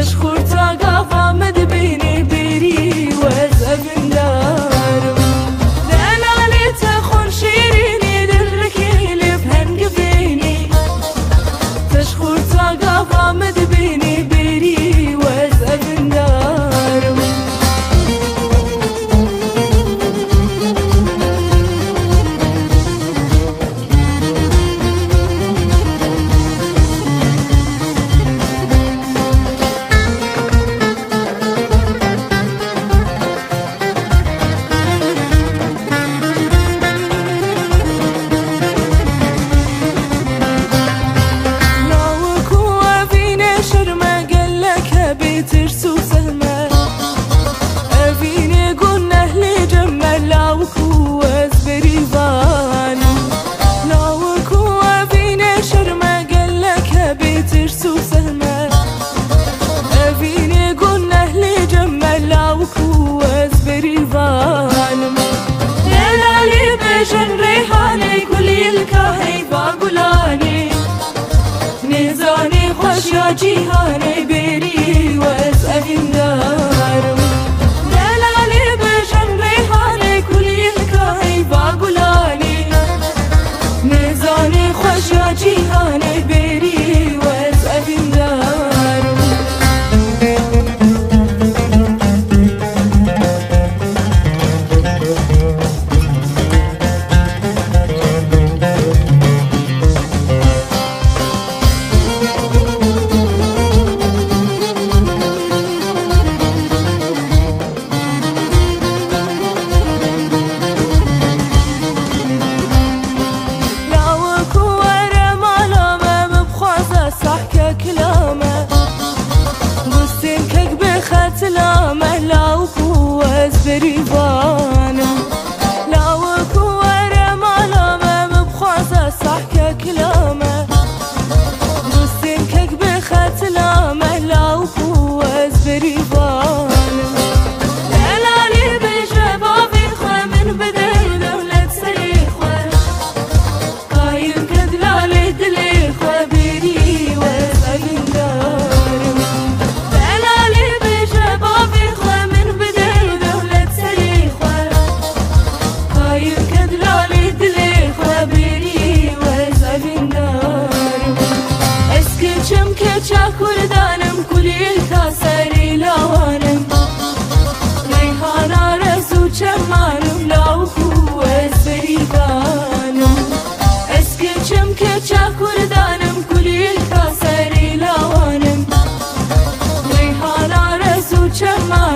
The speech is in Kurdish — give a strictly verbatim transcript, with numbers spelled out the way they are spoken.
Ji xurta gava min dibînî bêrî wez evîndar im. Delalê te xwin şîrînî dilrikî lê hengivînî. Te ji xurta gava min dibînî bêrî wez evîndar im. Lawik û evînê şerm e gelek e bê tirs û zehmet. Evînê guneh lê cem e lawik û ez berîvan im. Lawik û evînê şerm e gelek e bê tirs û zehmet. Evînê guneh lê cem e lawik û ez berîvan im. Delalê bêjin Reyhanê kulîlka heyva gulanê. Nêzanê xweşiya cîhanê bêrî wez evîndar im. Delalê bêjin Reyhanê kulîlka heyva gulanê. Nêzanê xweşiya cîhanê bêrî wez evîndar im. Lawik û were mala me, bibxwaze sahke kila me. Gustên kek bê xetila me, lawik û ez berîvan im. Lawik û were mala me, bibxwaze sahke kila me. Gustên kek bê xetila me, lawik û ez berîvan im. Delalê bêje bavê xwe min bide dewlet serê xwe. Qayim ke dilalê dilê xwe bêrî wez evîndar im. Delalê bêje bavê xwe min bide dewlet serê xwe. Qayim ke dilalê dilê xwe bêrî wez evîndar im. Ez keçim keça kurdan im, kulîlka serê lawan im. Reyhana rez û çeman im, lawik û ez berîvan im. Ez keçim keça kurdan im, kulîlka serê lawan im. Reyhana rez û çeman